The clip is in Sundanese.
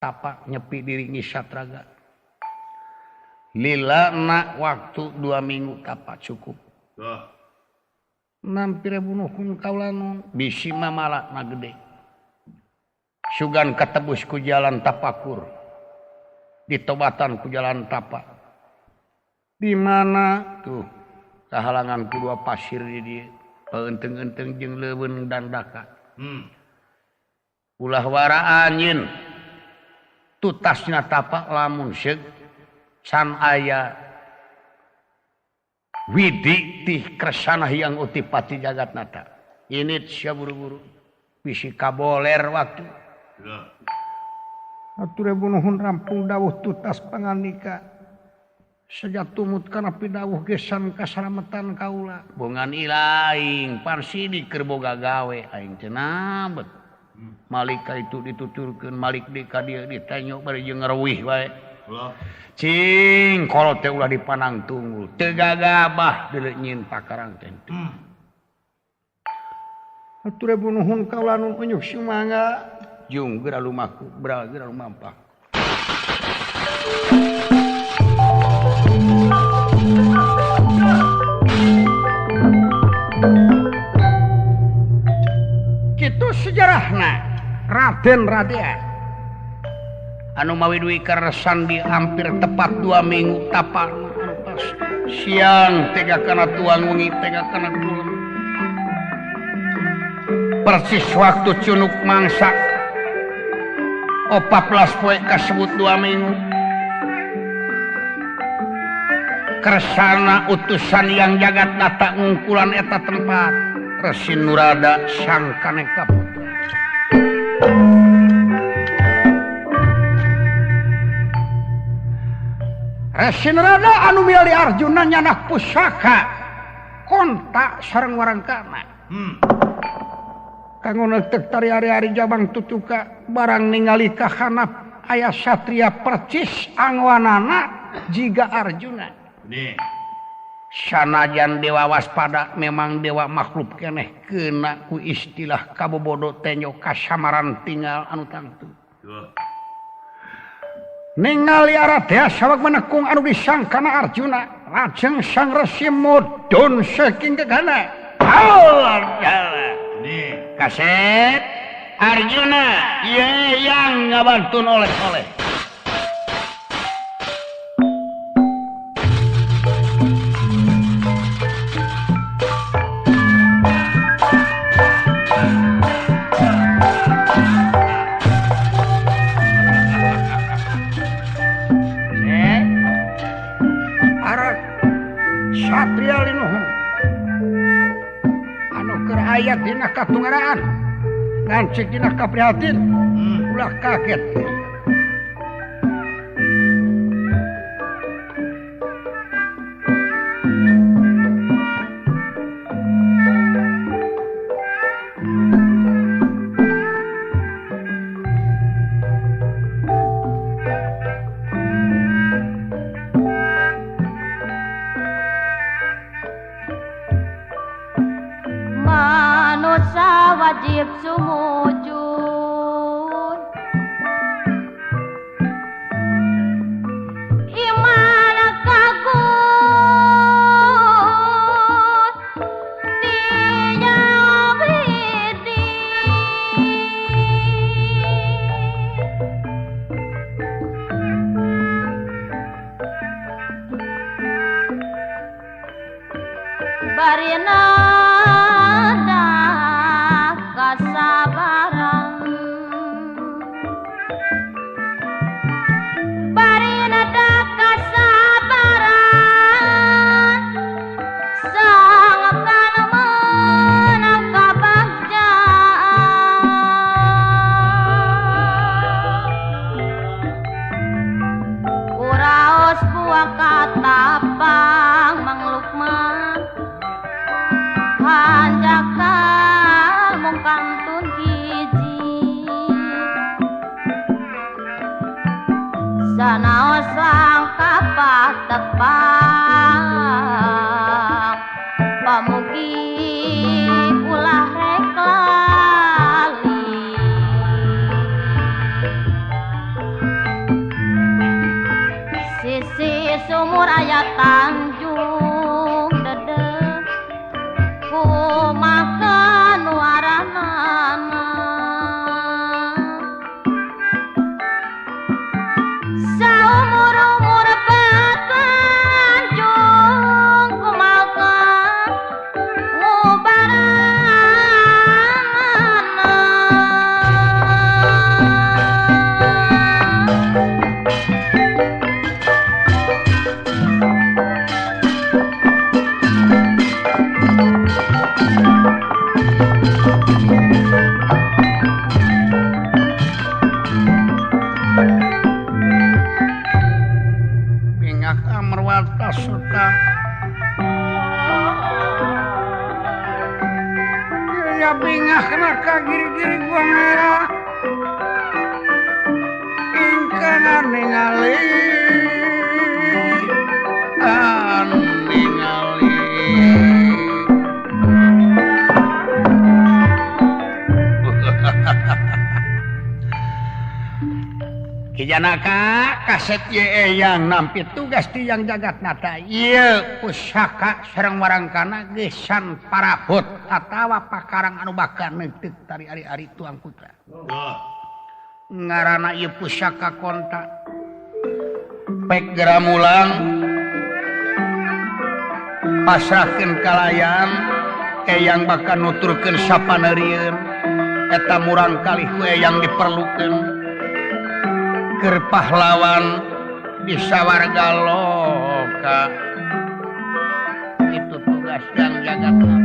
Tapa nyepi diri ngisat raga. Lila na waktu 2 minggu tapa cukup. Nampire bunuhun kaulanu bisi mamala na gede. Sugan katebus ku jalan tapakur. Ditobatan ku jalan tapa. Di mana tuh kahalangan ku 2 pasir di dieu. Paeuteng-euteng jeung leuweung dandaka. Ulah waraan nyeun. Tutasna tapa lamun seug can aya widi tih kersana hyang utipati jagatnata. Ini sia buru-buru bisi kaboler waktu. Atur bunuhun rampung dawuh tutas pangandika. Sejak tumut kana pidawuh gesan kasalametan kaula. Bongan ilaing pan sidik keur boga gawe aing teh nabet. Malik ka itu dituturkeun malik di ka dieu ditanyok bari jeung ngareuwih wae. Cing kolot teh ulah dipanang tunggul teu gagabah deuleu nyieun pakarang teh. Atur bunuhun kaula nu unyuk sumangga jung geura lumaku bra geura lumampah. Kitu sejarahna Raden Radea anu mawi duwi karesandi hampir tepat 2 minggu tapak siang tega kana tuang wengi tega kana tuang persis waktu cunuk mangsa 14 poe kasebut 2 minggu kersana utusan yang jagat nata ngungkulan eta tempat Resi Nurada sang kaneka putra. Resi Nurada anu milih Arjuna nyanak pusaka kontak sareng warangkana. Kanggo neuteuk tari ari-ari jabang tutuka barang ningali ka hanap aya satria percis angwanana jiga Arjuna. Sanajan dewa waspada memang dewa makhluk keneh kena ku istilah kabobodo tenyo kasamaran tinggal anu tangtu. Ningali Aradea saweg menekung anu disangkana Arjuna lajeng sang resi mudhun saking gegana. Allah kaset Arjuna ye yang ngabantun oleh-oleh. Satria linuhun anu keur aya dina katungaraan ngancik dina kaprihatin ulah kaget. Wajib sumujud iman kagut dijabiti barina kasabaran. Ningahna ka giri-giri gua merah ingkang ningali ningali Ki Janaka kaset ye eyang nampi tugas tiang jagat nata ieu pusaka sareng warangkana gesan parabot atawa pakarang anu bakal neuteuk tari ari-ari tuang putra. Ngaranna ieu pusaka konta. Pek geura mulang pasrahkeun kalayan eyang bakal nuturkeun sapaneurieun eta murang kalih ku eyang diperlukeun keur pahlawan di sawarga loka. Itu tugas yang jagat.